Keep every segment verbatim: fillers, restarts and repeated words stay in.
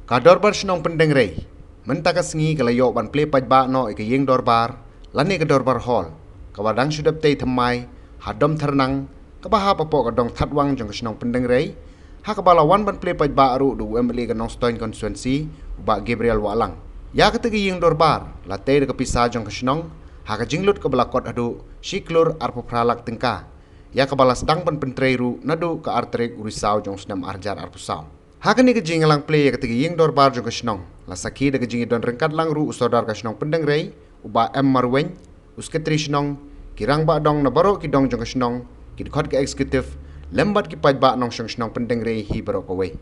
Ka Dorbar Shnong Pyndengrei mynta ka sngi ka la ïoh ban plie paidbah noh ïa ka ïing dorbar lane ka Dorbar Hall, kaba dang shu dep tei thymmai ha Dom Thyrnang, kaba hap hapoh ka Dong Thatwang jong ka shnong Pyndengrei, ha kaba la wan ban plie paidbah ruh da u M L A ka Nongstoiñ Constituency, u Bah Gabriel Wahlang. Ïa kata ka ïing dorbar la tei da ka pisa jong ka shnong, ha ka jinglut kaba la kot haduh shi klur arphew phra lak tyngka, ïa kaba la sdang ban pyntrei ruh naduh ka ar tarik u Risaw jong u snem ar hajar arphew saw. Ha kane ka jingïalang plie ïa kata ka ïing dorbar jong ka shnong, la sakhi da ka jingïadon ryngkat lang ruh u Sordar ka shnong Pyndengrei, u Bah M Marwein, u Sekretari shnong, ki rangbah dong na baroh ki dong jong ka shnong, ki dkhot ka executive, lem bad ki paidbah nongshong shnong Pyndengrei hi baroh kawei.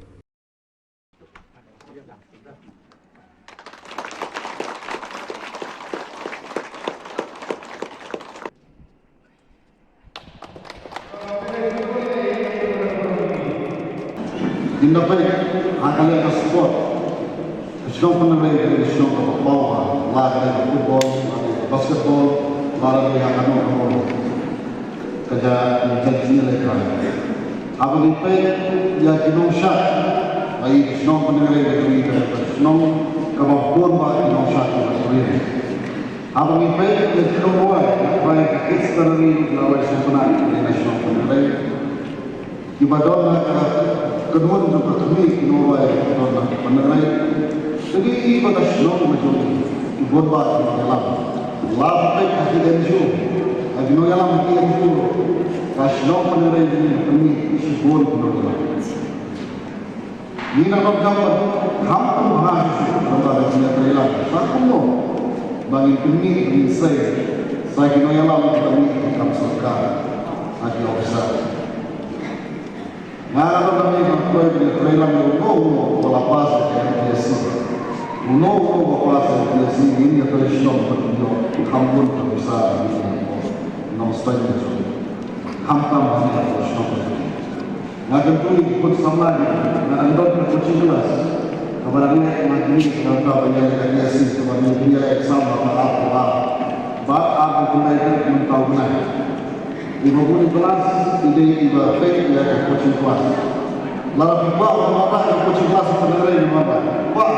Ynda peit ha ka liang ka sport, ka shnong Pyndengrei ka dei ka shnong kaba paw bha, la ka dei ka football, la ka dei ka basketball, la ka dei ha kano kano ka jait jingïalehkai. Haba ngi peit ïa ki nongshad, la ïa ka shnong Pyndengrei ka dei ka shnong kaba bun bha ki nongshad kiba trei. Haba ngi peit ïa ki nongrwai, nongrwai ka Kids Gallery, nongrwai Sngewtynnat, nongrwai National Pyndengrei. Kiba don ha ka kynhun jong ka khmih ki nongrwai kiba don ha Pyndengrei. Te dei ba ka shnong ka jong ngi, ki bun bha ki nongïalam. Lada peit ha ki N G O, ha ki nongïalam ki N G O, ka shnong Pyndengrei jong ngi ka khmih shibun ki nongïalam. Ngi nang donkam ban kham pynbha shuh shuh lyngba ka jingïatreilang. Sa kumno ba ngin pynmih, ba ngin sei sa ki nongïalam kiba mih ki kam sorkar, ha ki officer. Nga nga donkam ban pynbha ban ïatreilang ïa uno uno uba la pass ïa ka M P S C. Uno uno uba pass ïa ka M P S C ngin ïatrei shnong bad ngin ïoh kham bun ka pisa, ngin ïoh nongstad ïa ka shnong. Khamtam ha ka shnong. Nga kyntu ïa ki khun samla jong ngi, nga dang don ka coaching class kaba dang leh, nga kyntu ïa ki, nga kyntu ïa ki, ïa ki, kaba dang leh exam ba ka ap, ba ba ap, ba kyntu ïa ki, mynta u bnai. Iba bun class i dei iba peit ïa ka coaching class. Lada phi kwah ban wanrah ka coaching class ha Pyndengrei, wanrah. Kwah.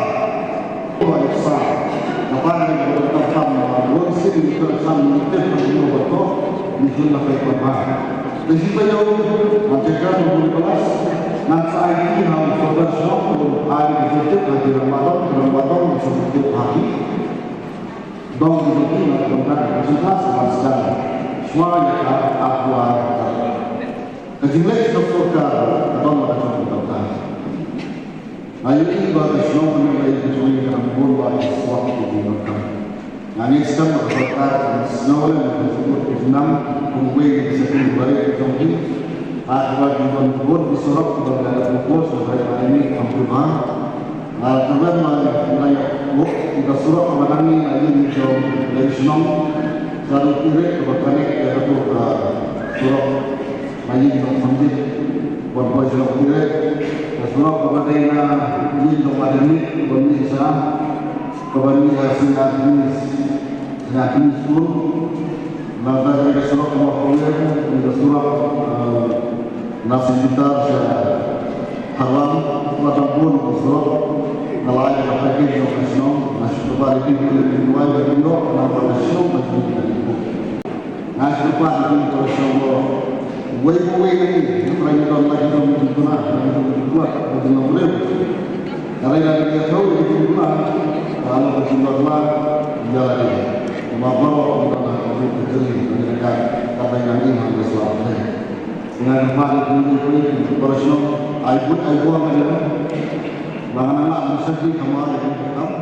Ba exam. Naba ngi ba donkam, ba bun sien ba donkam, ngi tip ba ngi ba to, ngi tip ba ngi ba. Te shi taïew ngan check ba bun class, ngan sa ai ki ha u Sordar shnong, ai ki tip ha ki rangbah dong, rangbah dong, sa tip ha ki. Dong ki dong ki ngan donkam ka coaching class, ngan sdang. Shuwa ïa ka, ka, ka jingleh jong ka sorkar, ka don la ka jong ka bynta. Nga ïohi ba ka shnong Pyndengrei ka jong ngi ka dang bun bha ki surok kiba bun bha. Nga ngeit skhem ba ka sorkar kan sngewlem ka jingmut ka jingnang kum uwei na ki saiñ kiba rit ka jong ngi. Ha kaba ki don bun ki surok kiba la dep propose, hynrei ma dei ne kham pynbha. Nga kyrmen ba nga ïoh ïa ka surok kaba dang ïa ka ïing jong ka shnong. Sa dei ki rit kaba connect ïa ka surok. Ba ïing jong Sanjit, ban poi sha Longkmie, ka surok kaba dei na ïing jong Madam Mit, ban mih sha, kaba mih sha Sniang Kmie, Sniang Kmie School. Nangta ka surok kaba poi, ka surok, eh, na Saint Peter sha Harwan, kaba dang bun ka surok, nga la ai ka package jong ka shnong, nga shu kaba dei ki, ki, ki, ki, ki, ki, ki, ki, ki, ki, ki, ki, ki, ki, ki, Nga sngewbha ïa ki para shnong baroh. Uwei pa uwei na ngi, ngi trai ngi don la ki jong ki jingkuna, la ki jong ki jingkwah, la ki jong ki jingkuna. Nga rai la ki ïathuh ïa ki jingkuna, ba la ki jingkuna, ïa la ki. Namar baroh ngi don ha ka ri ka jong ngi, ka ri ka, ka ri ka ngi ha ka sla. Nga sngewbha ïa ki para shnong, ai buit ai buam ïa ki. Ba nga nang ïa ki sngewbha ïa ki.